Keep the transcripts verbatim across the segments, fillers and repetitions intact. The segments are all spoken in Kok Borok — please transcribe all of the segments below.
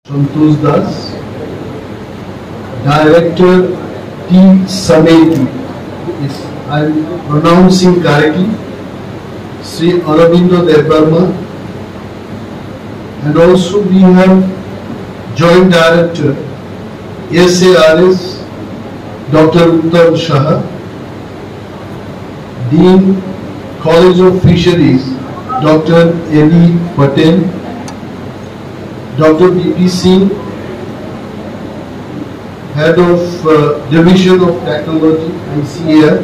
Santosh Das, Director T Sameti, if I'm pronouncing correctly, Sri Aurobindo Debbarma, and also we have Joint Director S A R S, Doctor Uttam Shah, Dean, College of Fisheries, Doctor A B Patel, Doctor B P Singh, Head of uh, Division of Technology, I C A R,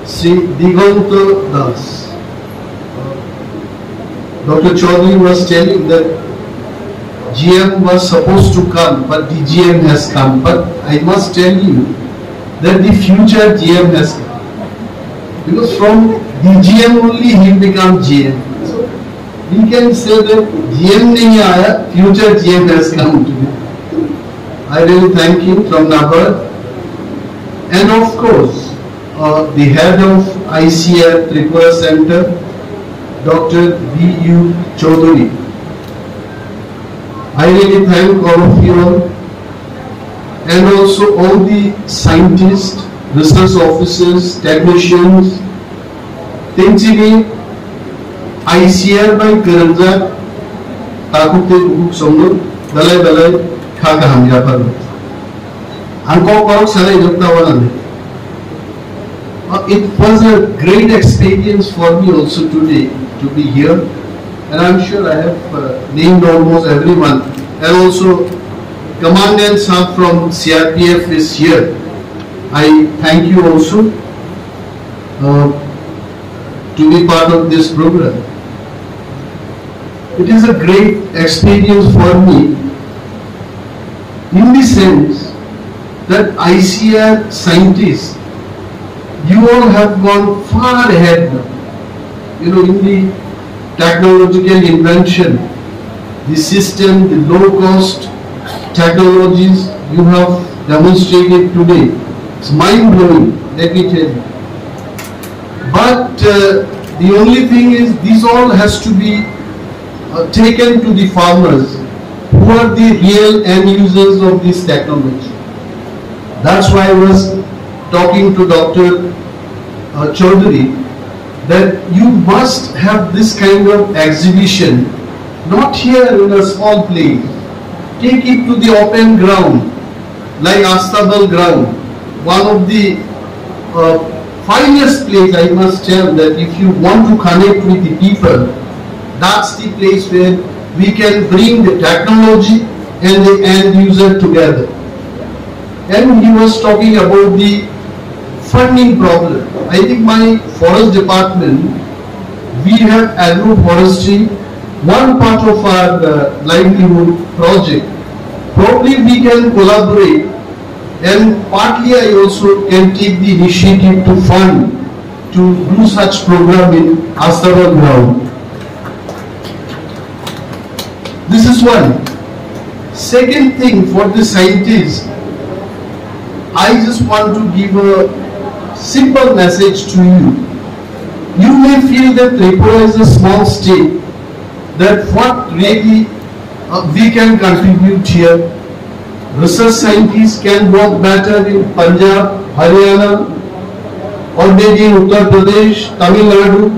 Sri Diganta Das. Uh, Doctor Chaudhary was telling that G M was supposed to come, but D G M has come. But I must tell you that the future G M has come. Because from D G M only he become G M. So we can say that G M नहीं आया, future G M has come to me. I really thank him from NABARD. And of course, uh, the head of I C R Tripura Center, Doctor B U Chaudhary. I really thank all of you all, and also all the scientists, research officers, technicians, tei chini I C R bai kwrwngjak takhuk tei bukhuk chwngno belai belai kha kaham yapharo. Ang kok borok sanai rwkna wanani. Uh, it was a great experience for me also today to be here, and I'm sure I have uh, named almost everyone, and also Commandant Sahab from C R P F is here. I thank you also uh, to be part of this program. It is a great experience for me in the sense that I C R scientists, you all have gone far ahead now. You know, in the technological invention, the system, the low cost technologies you have demonstrated today, it's mind blowing, let me tell you. But uh, the only thing is, this all has to be uh, taken to the farmers who are the real end users of this technology. That's why I was talking to Doctor uh, Chaudhary that you must have this kind of exhibition, not here in a small place. Take it to the open ground, like Astabal ground, one of the uh, finest place, I must tell that if you want to connect with the people, that's the place where we can bring the technology and the end user together. And he was talking about the funding problem. I think my forest department, we have agroforestry, one part of our uh, livelihood project. Probably we can collaborate, and partly I also can take the initiative to fund to do such program in Astabal ground. This is one. Second thing, for the scientists, I just want to give a simple message to you. You may feel that Tripura is a small state, that what really uh, we can contribute here. Research scientists can work better in Punjab, Haryana, or maybe in Uttar Pradesh, Tamil Nadu,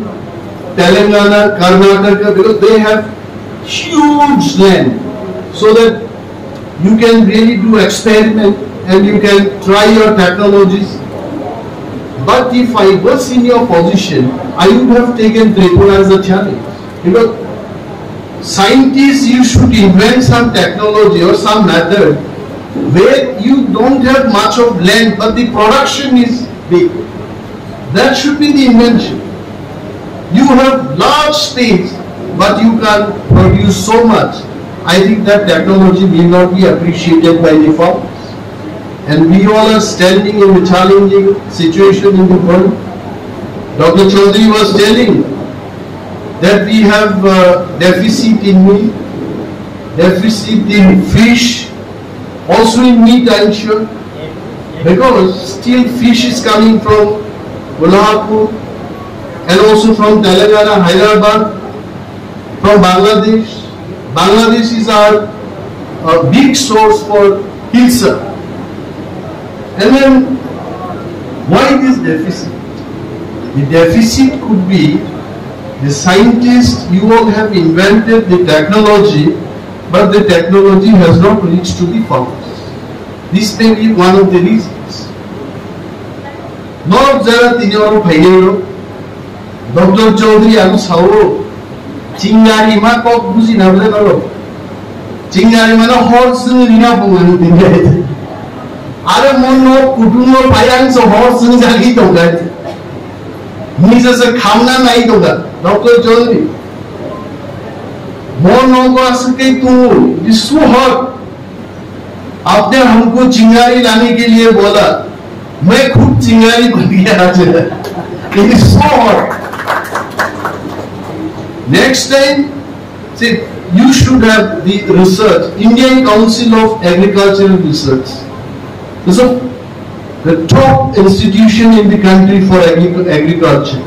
Telangana, Karnataka, because they have huge land, so that you can really do experiment and you can try your technologies. But if I was in your position, I would have taken Tripura as a challenge. Because scientists, you should invent some technology or some method where you don't have much of land, but the production is big. That should be the invention. You have large space, but you can produce so much. I think that technology will not be appreciated by the farmers. And we all are standing in a challenging situation in the world. Doctor Chaudhary was telling that we have uh, deficit in meat, deficit in fish, also in meat, I'm sure, because still fish is coming from Kolhapur and also from Telangana, Hyderabad, from Bangladesh. Bangladesh is our, uh, big source for Hilsa. And then, why this deficit? The deficit could be the scientists, you all have invented the technology, but the technology has not reached to the farmers. This may be one of the reasons. Norok jara tini oro phainai rok, Doctor Chaudhary ang sao, chingari ma kok buji na bole norok. Chingari ma no hor sung rina bunga ni dinga. Are mon no kutung no phai ang so hor sung jagi tongga. Nisa se khamna nai tongga, Doctor Chaudhary. Mon no ko asuk kai tu, it is so hot. आपने हमको चिंगारी लाने के लिए बोला, मैं खुद चिंगारी बन गया आज। It is so hot. Next time, see, you should have the research, Indian Council of Agricultural Research. It's a, the top institution in the country for agri- agriculture.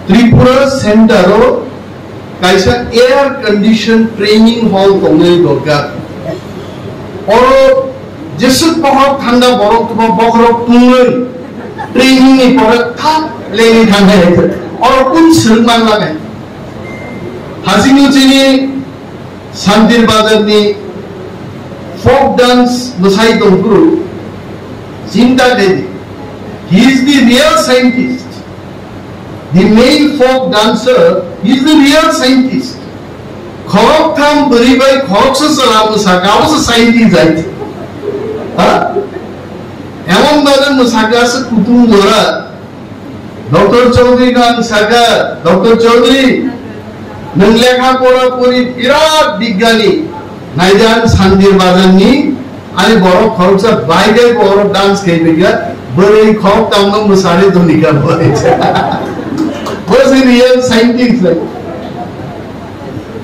Tripura Center o kaisa air condition training hall tongnai dorkar. Oro jeswk bokhorok thanda borok tongma bokhorok tungwi training ni pore thap lengwi thangnai hai. Oro kun swrwng man lagai. Hasingno chini Santir Bazar ni folk dance bwsai tongphuru Chinta Devi. He is the real scientist. The male folk dancer is the real scientist. Khorok tham bwrwi bai khorok sa chwla bwsa kabo sa scientist jai. Ha? Emon bana mwsaka se kutung jora. Doctor Chaudhary no ang saka, Doctor Chaudhary, nwng lekha pora pori birat bigyani, naijan Sandir Bazar ni, ani borok khoroksa bai bai borok dance khai bigya, bwrwi khorok tamno mwsari donika bwrwi. Bo se real scientist lai.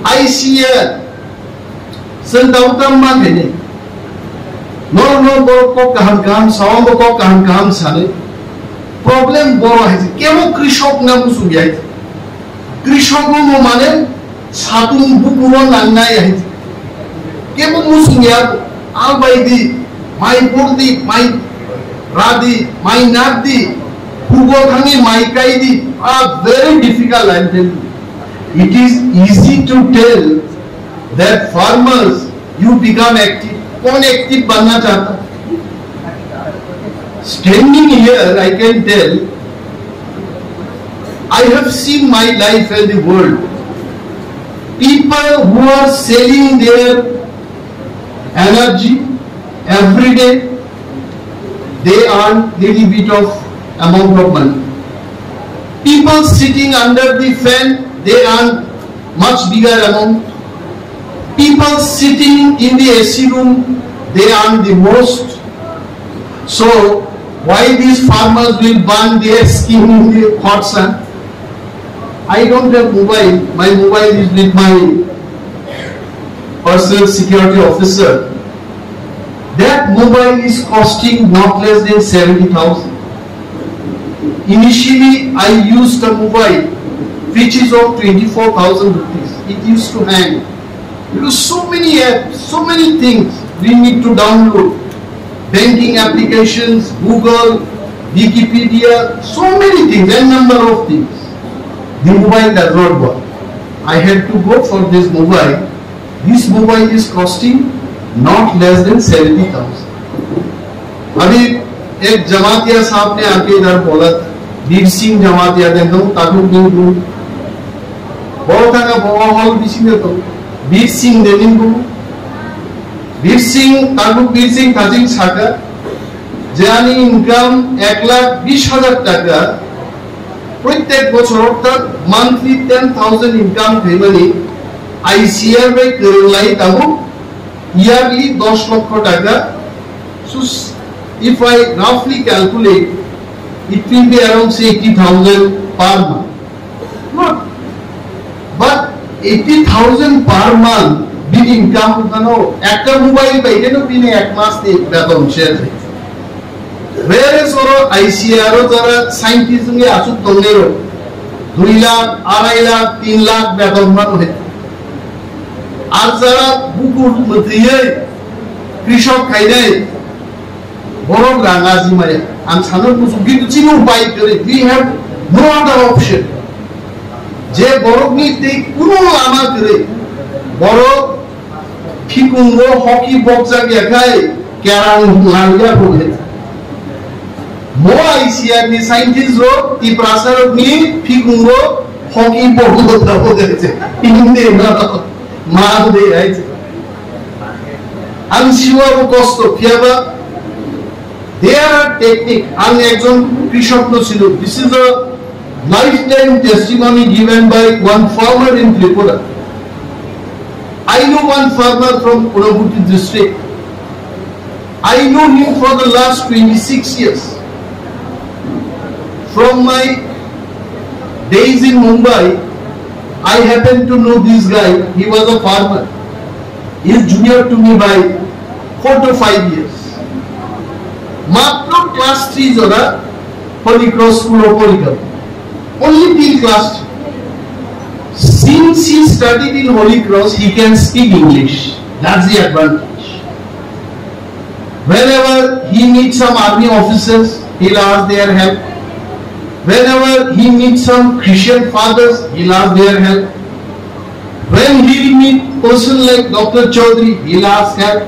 I C A, Chwng tabuk tamo man khaini. Norok no borok kok kaham kaham sa, omo kok kaham kaham sani. Problem boro hai se, kebo krishok na muchung ya hai se. Krishok no mane satung bukuro nang nai hai se. Kebo muchung ya, al bai di, mai por di, mai ra di, mai nak di, hugo thangwi mai kai di, a very difficult, I am telling you. It is easy to tell that farmers, you become active. कौन active बनना चाहता? Standing here, I can tell, I have seen my life and the world. People who are selling their energy every day, they earn little bit of amount of money. People sitting under the fan, they earn much bigger amount. People sitting in the A C room, they earn the most. So, why these farmers will burn their skin in the hot sun? I don't have mobile. My mobile is with my personal security officer. That mobile is costing not less than seventy thousand. Initially, I used a mobile which is of twenty-four thousand rupees. It used to hang. Because so many apps, so many things we need to download. Banking applications, Google, Wikipedia, so many things, n number of things. The mobile does not work. I had to go for this mobile. This mobile is costing not less than seventy thousand. अभी एक जमातिया साहब ने आके इधर बोला, बीर सिंह जमातिया देखो, ताकू नहीं बोल। बहुत आगा बहुत हॉल बीर सिंह देखो, बीर सिंह दे नहीं बोल। बीर सिंह, ताकू बीर सिंह थाजिंग साका, जे आनी income एक लाख बीस हजार टाका, প্রত্যেক বছর অর্থাৎ monthly ten thousand income khaimani I C R bai kwrwnglai tabuk yearly dos lokho taka. So, if I roughly calculate, it will be around, say, eighty thousand per month. Not, but eighty thousand per month bini income khano ekta mobile bai keno bini ek mas ni beton share. Whereas oro I C R o jara scientist wngwi aswk tongnai rok, dui lakh, arai lakh, tin lakh beton mano hai. Ar jara bukur mwtwiwi krishok khainai borok rang aji maya. Ang sano muchung kintu chini upai kwrwi. We have no other option. Je borokni tei kuno lama kwrwi. Borok phikungo hoki bokjak ya khai kerang langya bo. Mo I C R ni scientist rok Tiprasa rokni phikungo hoki bokjak bo. Hindi no. Ma de ai. Ang siwa bo kosto phiyaba. There are technique. Ang ekjon krishok no sino. This is a lifetime testimony given by one farmer in Tripura. I know one farmer from Unakoti district. I know him for the last twenty-six years. From my days in Mumbai, I happen to know this guy. He was a farmer. He is junior to me by four to five years. মাত্র class three জনা Holy Cross school পড়িতাম। Only till class three. Since he studied in Holy Cross, he can speak English. That's the advantage. Whenever he meets some army officers, he'll ask their help. Whenever he meets some Christian fathers, he'll ask their help. When he'll meet person like Doctor Chaudhary, he'll ask help.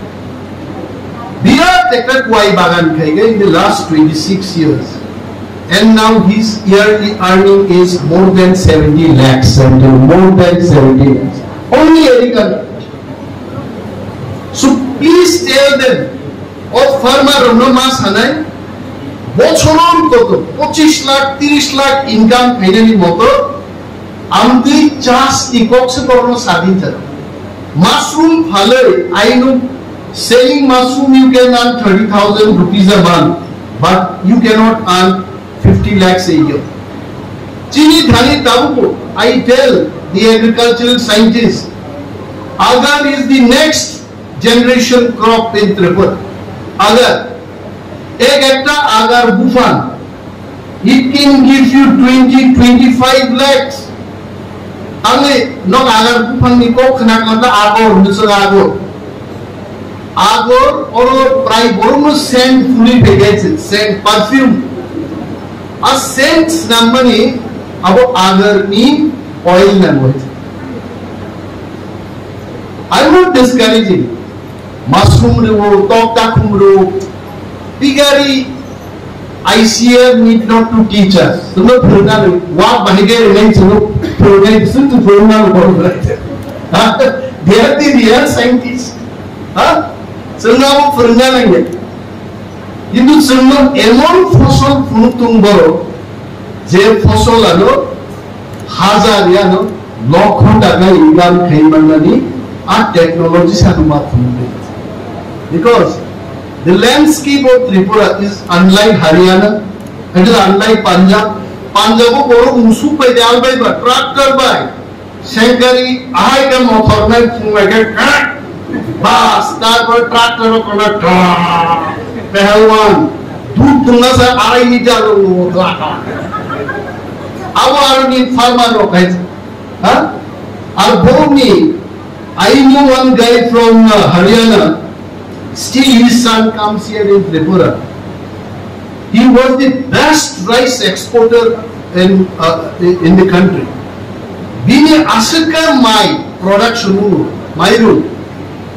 Birat ekta kuai bagan khaiga in the last twenty-six years. And now his yearly earning is more than seventy lakhs, and more than seventy lakhs. Only agriculture. So please tell them, o farmer rokno ma sanai, bochorno koto pochish lakh, tirish lakh income khainani moto, amtwi chas ni kok se borokno sadin jana. Mushroom phalwi, I know selling mushroom you can earn thirty thousand rupees a month, but you cannot earn fifty lakhs a year. Chini thani tabuko, I tell the agricultural scientists, agar is the next generation crop in Tripura. Agar, ek ekta agar buphan, it can give you twenty, twenty-five lakhs. Tangwi nok agar buphangni kok khna khna agor, nusuk agor. Agor, oro prai borokno scent phunwi phaikai se, scent, perfume. A scent snamani abo agarni oil nango. I'm not discouraging. Mushroom rw, tok takhum rw, pigari, I C R need not to teach us. Chwngno phwrwngna rw, wak bahai khe rwnai chwngno phwrwngnai, chwng chwng phwrwngna rw borok rw. Ha? They are the real scientists. Ha? Chwngno abo phwrwngna nangya. Kintu chwngno emon fosol phunuk tung borok, je fosol ano hajar ya no lokho taka income khai mannani a technology sano ma phunuk. Because the landscape of Tripura is unlike Haryana, it is unlike Punjab. Punjab o borok musuk bai de albai ba, tractor bai. Sengkari ahai khe mothor nai phunglai khe krak. Bas, tarpor tractor o kono krak. Pehelwan, dudh tongna sa arai litre rok nungo krak. Abo aroni farmer rok hai. Ha? Ar borokni, I know one guy from, uh, Haryana. Still his son comes here in Tripura. He was the best rice exporter in, uh, in the country. Bini aswk khe mai production o, mairum,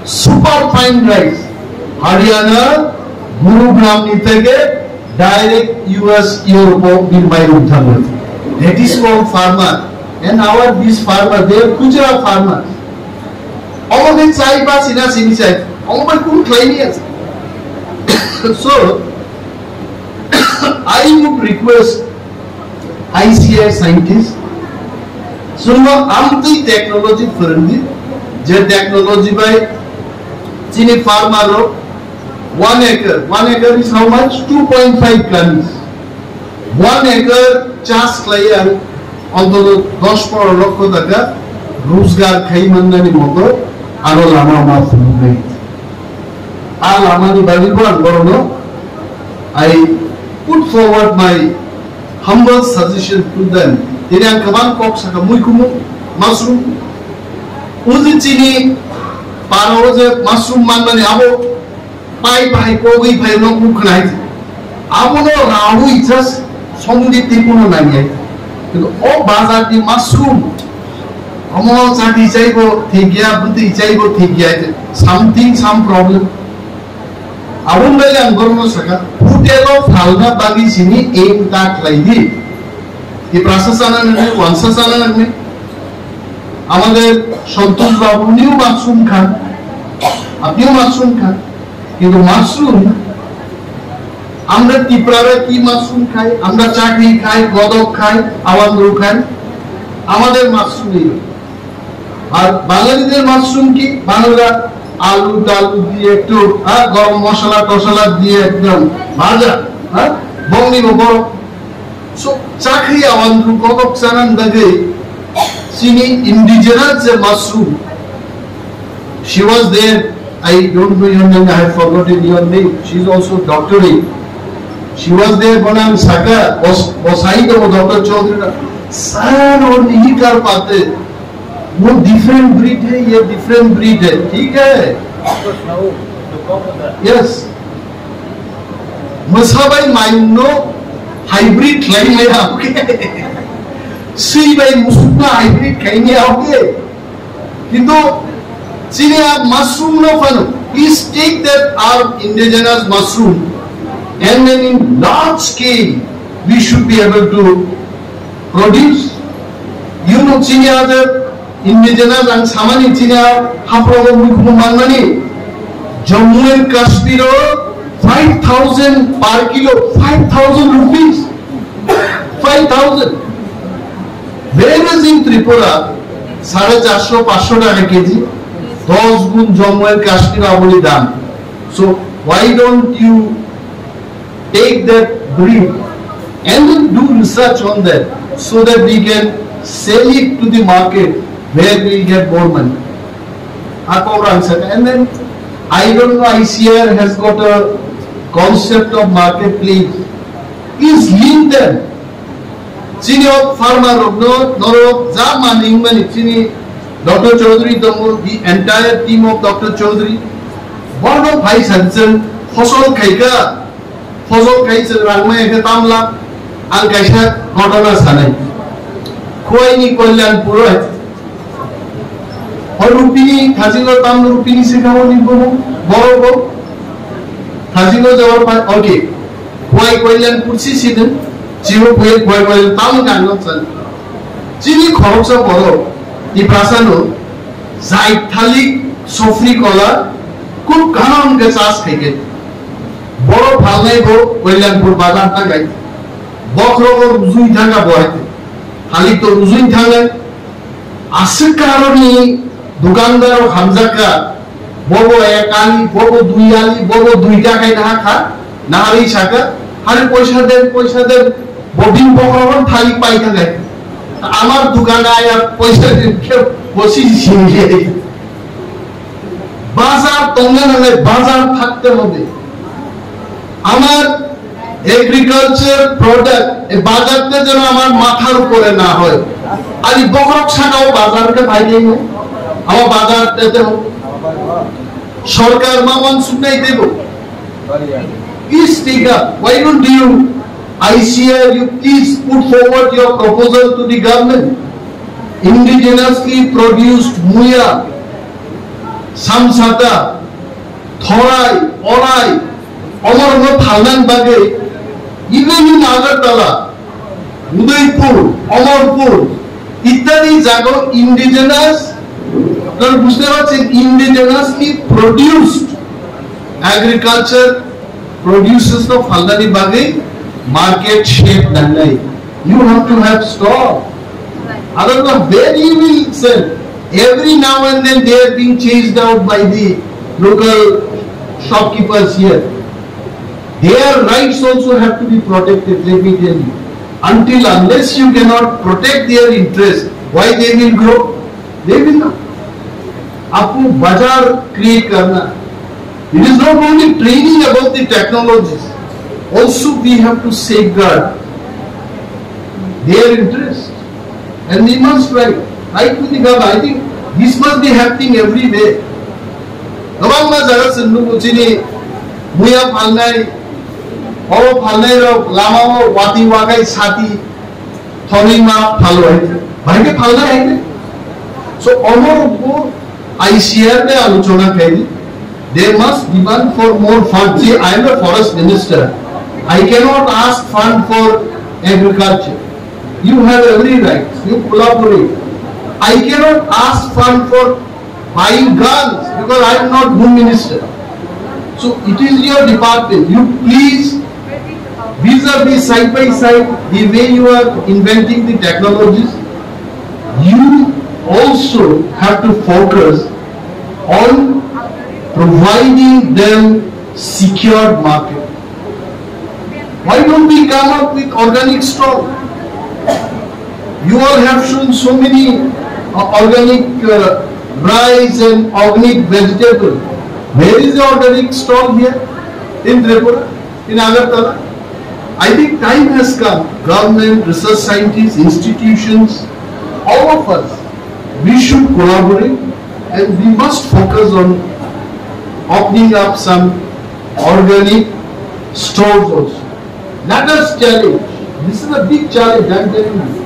super fine rice, Haryana, Gurugram ni theke direct U S, Europe o bini mairum thango. That is called farmer. And our these farmer, they are khujra farmers. Omo khe chai ba sina sini chai. Omo bai kunu khlai ni asa. So, I would request I C R scientist, chwngno amtwi technology phwrwngdi, je technology bai chini farmer rok one acre, one acre is how much? Two point five tons. One acre chas khlai ang, ontoto dos pondro lokho taka rojgar khai mannani moto ano lama ma phunuknai. A lamani bagwi bo ang borokno, I put forward my humble suggestion to them. Tini ang kwbang kok saka, muikhumung, mushroom, O je chini para o je mushroom manmani abo pai bahai kogwi phai no khna hai. Abono rawi just somdi tikuno nangya. Kintu o bazar ni mushroom omo chati chaibo thik ya, bwtwi chaibo thik ya, something, some problem. Aboni bagwi ang borokno sakha, hotel o phalna bagwi sini aim ta khlai di. Tiprasa chana nangni, wansa chana nangni. Amader Santosh Babu niyo mushroom khan, apniyo mushroom khan. Kintu mushroom, আমরা ত্রিপুরারা কি মাশরুম খাই? আমরা চাকরি খাই, গদক খাই, আওয়ান্দ্রু খাই, আমাদের মাশরুম এই। আর বাঙালিদের মাশরুম কি? বাংলারা আলু টালু দিয়ে একটু, হ্যাঁ, গরম মশলা টশলা দিয়ে একদম ভাজা, হ্যাঁ, বংনি বড়। So, চাকরি আওয়ান্দ্রু গদক চানান দাগে চিনি indigenous যে mushroom, she was there. I don't know your name, I have forgotten your name. She is also doctorate. She was there, Bonang Saka, was, was I the Doctor Chaudhary? Sir, वो नहीं कर पाते। वो different breed है, ये different breed है, ठीक है? Yes. Masa bai mayung no hybrid khlai maya, okay? Sui bai musuk no hybrid khlai maya, okay? Kintu chini a mushroom no phano, please take that our indigenous mushroom and then in large scale we should be able to produce. You know, chini a je indigenous ang samani chini a haprogo mui kumo manmani Jammu and Kashmir o five thousand per kilo, five thousand rupees, five thousand. Whereas in Tripura, সাড়ে চারশো পাঁচশো টাকা কেজি, দশ গুণ জম্মু এন্ড কাশ্মীর আবুলি দাম। So why don't you take that breed and then do research on that so that we can sell it to the market where we get more money. Ako rang sa, and then I don't know, I C R has got a concept of marketplace. Please link them. Chini o farmer rokno norok ja mani wngmani chini Doctor Chaudhary tongo, the entire team of Doctor Chaudhary. Bono phai sanchwng phosol khaika, phosol khai chwng rang maya khe tamla, ang kaisa ghotona sanai. Khowai ni Kalyanpur o hai. O rupini, thajingo tam rupini se kha o ni bomo, boro bo. Thajingo jawar pa, okay. Khowai Kalyanpur si sini, chiho khowai khowai khowai tam gang nok san. Chini khoroksa borok, Tiprasa no, zai thalik sofri kola, khub kaham khe chas khai khe. Boro phalnai bo Kalyanpur bazar thangai. Bokhro bo rujui thanga bo hai. Thalik to rujui thangai. Aswk karoni dukandar rok hamjakha, bobo ek ali, bobo dui ali, bobo duita khai naha kha, naharwi sakha, "Hari poisa den, poisa den," bo bini bokhorokno thalik pai thangkhe, "Amar dukane ayar poisa den," khe bo siji siji. বাজার তঙ্গে নালে বাজার থাকতে হবে। আমার agriculture product এই বাজারটা যেন আমার মাথার উপরে না হয়। আমি বকরক ছাড়াও বাজারকে ভাই নেই, আমার বাজার দিতে হবে। সরকার মামন শুনাই দেব। Please take up. Why don't you, I C R, you please put forward your proposal to the government? Indigenously produced muya, samsata, thorai, orai, omorno phalnang bagwi, even in Agartala, Udaipur, Amarpur, ইত্যাদি জায়গা indigenous, আপনারা বুঝতে পারছেন, indigenously produced agriculture producers no phalnani bagwi market shape nangnai. You have to have stock. Otherwise, where you will sell? Every now and then they are being chased out by the local shopkeepers here. Their rights also have to be protected, let me tell you. Until unless you cannot protect their interest, why they will grow? They will not. आपको बाजार क्रिएट करना। It is not only training about the technologies, also we have to safeguard their interest. And we must write, write to the government. I think This must be happening everywhere. Kwbangma jaga chwng nugo chini muya phalnai, oro phalnai rok lama o wati wagai sati thorwi ma phalo hai. Bhai ke phalnai hai. So omo rok bo I C R de alochona khai. They must demand for more funds. See, I am a forest minister. I cannot ask fund for agriculture. You have every right. You collaborate. I cannot ask fund for buying guns because I am not Home Minister. So it is your department. You please, vis-a-vis, side by side, the way you are inventing the technologies, you also have to focus on providing them secured market. Why don't we come up with organic stall? You all have shown so many uh, organic uh, rice and organic vegetable. Where is the organic stall here in Tripura, in Agartala? I think time has come. Government, research scientists, institutions, all of us, we should collaborate and we must focus on opening up some organic stores also. Let us challenge. This is a big challenge, I am telling you.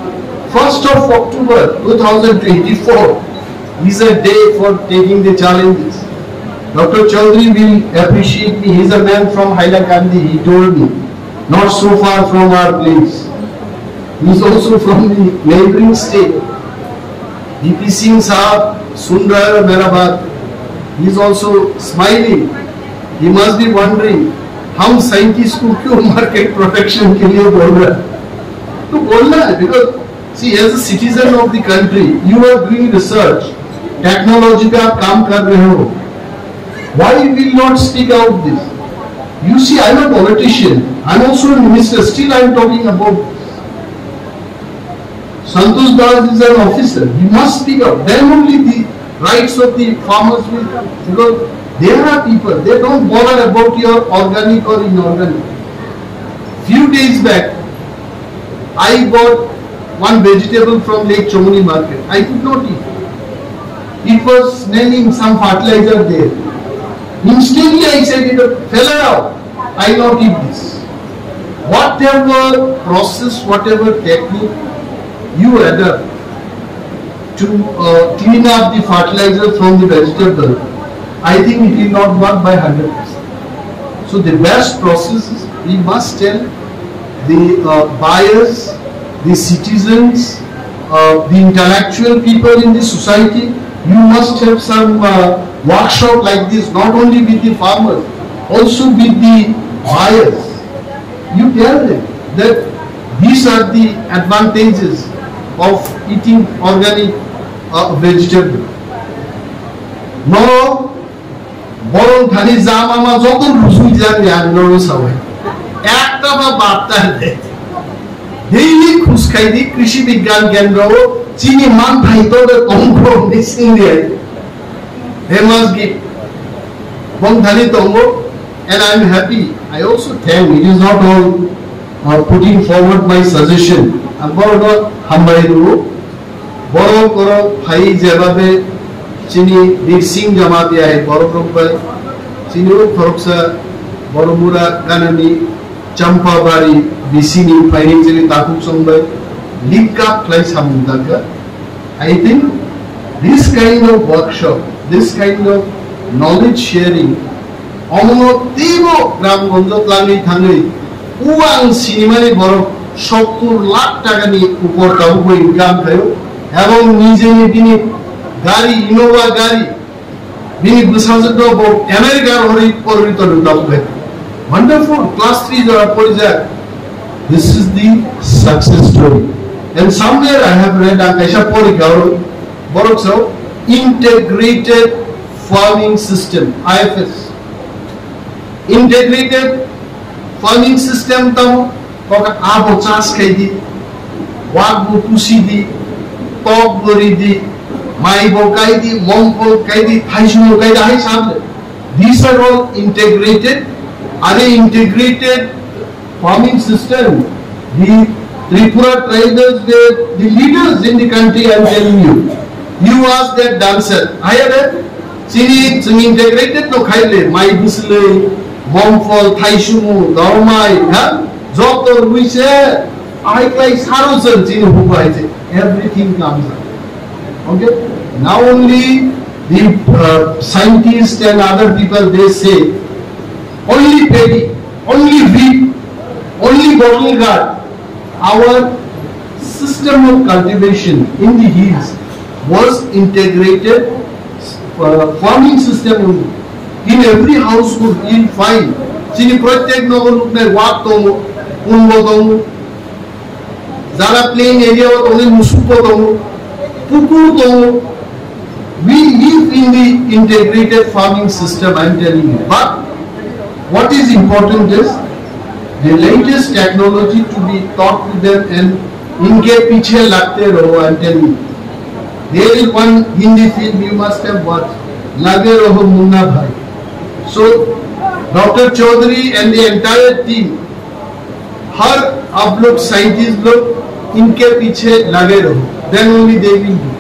First of October two thousand twenty-four is a day for taking the challenges. Doctor Chaudhary will appreciate me. He is a man from Hailakandi, he told me. Not so far from our place. He is also from the neighboring state. V P Singh साहब सुन रहे हो मेरा बात? He is also smiling. He must be wondering, हम साइंटिस्ट को क्यों market protection के लिए बोल रहे हैं? तो बोलना है, because see, as a citizen of the country, you are doing research, technology पे आप काम कर रहे हो, why you will not speak out this? You see, I am a politician, I am also a minister, still I am talking about this. Santosh Das is an officer, he must speak out, then only the rights of the farmers will come, because they are people, they don't bother about your organic or inorganic. Few days back, I bought one vegetable from Lake Chomoni market. I could not eat. It was smelling some fertilizer there. Instantly I said, "It fell out. I not eat this." Whatever process, whatever technique you adapt to uh, clean up the fertilizer from the vegetable, I think it will not work by hundred percent. So the best process is we must tell the uh, buyers, the citizens, uh, the intellectual people in the society. You must have some uh, workshop like this, not only with the farmers, also with the buyers. You tell them that these are the advantages of eating organic uh, vegetable. No, borok thani jama ma joto rusu jani ang no sawi. Ekta ba batta de. Daily khuskai di krishi bigyan kendro chini man thai to de tongko ni sing de. They must give. Bong thani tongo, and I am happy. I also thank. It is not all uh, putting forward my suggestion. Ang borok no hambai rwo. Borok borok phai jebabe chini Birsing Jamatia hai borok rok bai chini o khoroksa Boromura ganani Champabari bisini phaini chini takhuk song bai link up khlai samung tangkha. I think this kind of workshop, this kind of knowledge sharing, omono teibo gram gonjo tlangwi thangwi uang sinimani borok sottur lakh takani upor tabukbo income khaio, ebong nijeni bini gari, Innova gari, bini bwsajwkno bo America hori porwi tonwi tabukhe. Wonderful, class three jora porijak. This is the success story. And somewhere I have read, ang kaisa porikha oro, borok sao integrated farming system, I F S. Integrated farming system tamo, koka abo chas khai di, wak bo pusi di, tok bo ri di, mai bo kai di, mong bo kai di, thaisung bo kai di, hai sable. These are all integrated, are integrated farming system. The Tripura tribals were the leaders in the country, I am telling you. You ask that dancer, hai de? Chini, chini integrated no khai le, mai bislei, mongphol, thaisumu, dormai, ha? Joto rwise, ai klai saro chwng chini hubai je, everything comes up. Okay? Now only the, uh, scientists and other people, they say, only paddy, only wheat, only bottle gourd, our system of cultivation in the hills was integrated, uh, farming system only. In every household, in five, chini prottek nogo nuknai wak tongo, kumbo tongo, jara plain area o tongo, musuk bo tongo, pukur tongo. We live in the integrated farming system, I am telling you. But what is important is the latest technology to be taught to them and inke piche lagte raho, I am telling you. There is one Hindi film you must have watched, Lage Raho Munna Bhai. So, Doctor Chaudhary and the entire team, हर आप लोग साइंटिस्ट लोग इनके पीछे लगे रहो, then only they will do.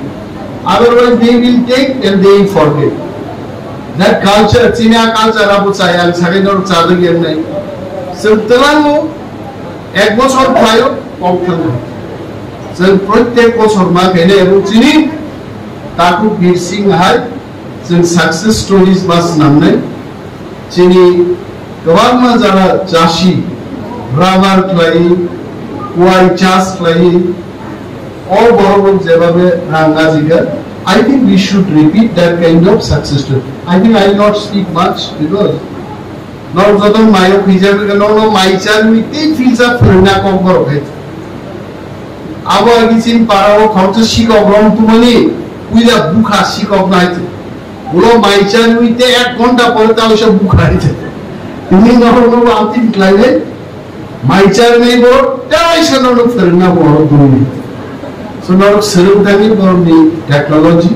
Otherwise they will take and they will forget. That culture, China culture abo chaya ang sakai dor chadok yang nai. Sel telango ek bochor phaio kok thango. Sel prottek bochor ma kene ebo chini Taku Bir Singh hai sel success stories mas namnai. Chini kwbangma jara chasi, rubber khlai, kuai chas khlai, o borok rok jebabe rang ajikha. I think we should repeat that kind of success story. I think I will not speak much because norok joto mayo khwijak rwkha, norok no mai chalwi tei philsa phwrwngna kok borok hai. Abo agi chini para o khoroksa sikok rong tumani puila bukha sikok nai. Ulo mai chalwi te ek ghonta pore ta uisa bukha hai. Tini norok no amtwi khlainai. Mai chalwi bo ta uisa norok phwrwngna bo norok duni. So norok swrwng thani norok ni technology.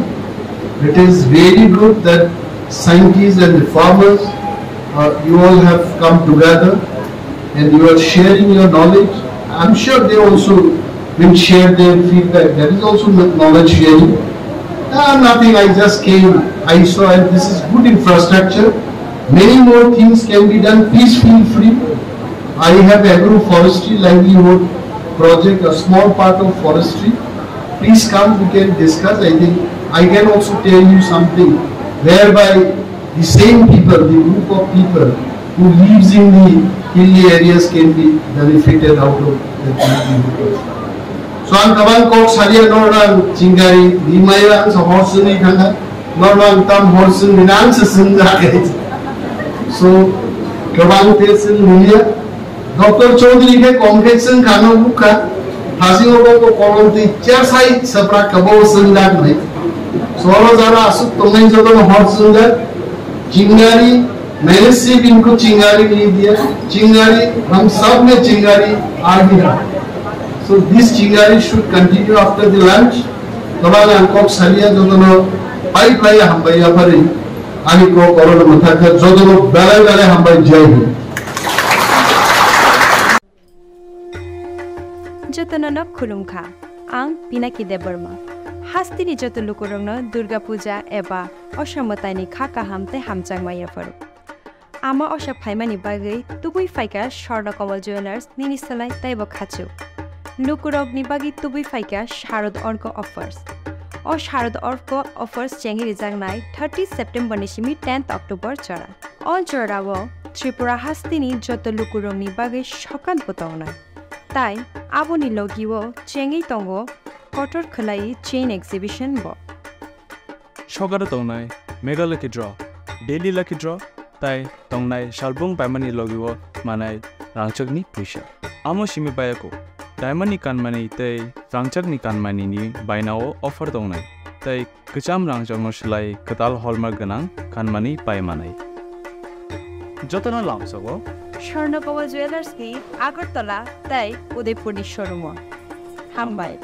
It is very good that scientists and the farmers, uh, you all have come together and you are sharing your knowledge. I'm sure they also will share their feedback. That is also kno-, knowledge sharing. Ah, nothing, I just came, I saw, and this is good infrastructure. Many more things can be done. Please feel free. I have agroforestry livelihood project, a small part of forestry. Please come, we can discuss. I think I can also tell you something whereby the same people, the group of people who lives in the hilly areas can be benefited out of that livelihood. So ang kwbang kok salia norang chingari rimaya ang sa hor sini khana norang tam hor sini nang se sini. So kwbang te sini niya Doctor Chaudhary khe kom khe chwng kha no bukha. Thasing o bo kolom twi chair sai sapra kabo chwng dak nai. Soro jara asuk tongnai joto no hor chwng dak. Chingari maine sibin ko chingari ni dia. Chingari hum sab mein chingari aa gaya. So this chingari should continue after the lunch. Kabang ang kok salia joto no pai pai hambai ya pari. Ani kok oro no mathakha joto no belai belai hambai, Jai Hind. Jotono no khulumkha. Ang Pinaki Debbarma. Hasteni joto lukurokno Durga Puja eba Osha mwtaini kha kaham tei hamjakma yapharo. Ama Osha phaimani bagwi tubui phaikha Swarna Kamal Jewellers nini slai teibo khachuk. Lukurokni bagwi tubui phaikha Sharad Orko offers. O Sharad Orko offers chengwi rijaknai thirty September ni simi tenth October jora. O jorao Tripura hasteni joto lukurokni bagwi sokat bo tongnai. Tai aboni logio chengwi tongo kotor khwlai chain exhibition bo. Sokaro tongnai Mega Lucky Draw, Daily Lucky Draw, tai tongnai salbung paimani logio manai rangchakni puisa. Amo simi bayako, diamond ni kanmani tei rangchakni kanmani ni bainao offer tongnai, tei kwcham rangchakno swlai kwtal hallmark gwnang kanmani pai manai. Jotono lamsogo Swarna Kamal Jewellers ni Agartala tei Udaipur ni showroom o. Hambai.